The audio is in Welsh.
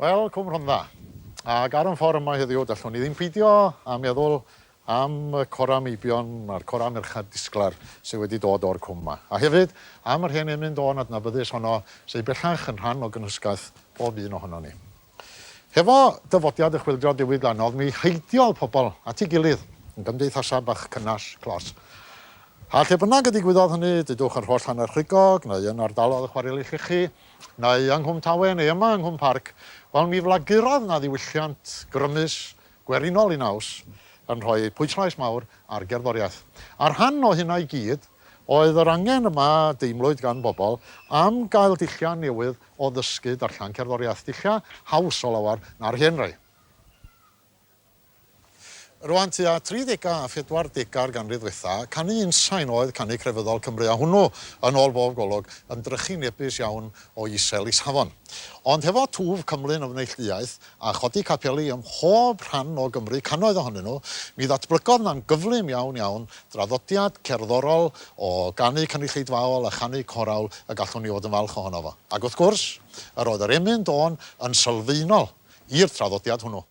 Wel, Cwm Rhondda. Ac ar yn ffordd yma heddiw, dallwn ni ddim peidio â meddwl am y corau meibion a'r corau merched disglair sydd wedi dod o'r cwm 'ma. A hefyd am yr hen emyn dôn adnabyddus honno sydd bellach yn rhan o gynhysgaeth pob un ohonon ni. Hefo dyfodiad y chwyldro diwydiannol mi heidiodd pobl at ei gilydd yn gymdeithasau bach cynnes, clos. A lle bynnag y digwyddodd hynny, dudwch yn Rhos Llannerchrugog neu yn ardaloedd y chwareli llechi, neu yng Nghwm Tawe neu yma yng Nghwm Parc, wel mi flagurodd 'na ddiwylliant grymus, gwerinol ei naws, yn rhoi pwyslais mawr ar gerddoriaeth. A rhan o hynna i gyd oedd yr angen yma deimlwyd gan bobl am gael dulliau newydd o ddysgu darllen cerddoriaeth, dulliau haws o lawer na'r hen rai. Rwan tua tridegau a phedwardegau'r ganrif ddwetha, canu unsain oedd canu crefyddol Cymru, a hwnnw, yn ôl bob golwg, yn drychinebus iawn o isel ei safon. Ond hefo twf Cymru'n ymneillduaeth, a chodi capeli ym mhob rhan o Gymru, cannoedd ohonyn nhw, mi ddatblygodd 'na'n gyflym iawn iawn draddodiad cerddorol o ganu cynulleidfaol a chanu corawl y gallwn ni fod yn falch ohono fo. Ac wrth gwrs, yr oedd yr emyn dôn yn sylfaenol i'r traddodiad hwnnw.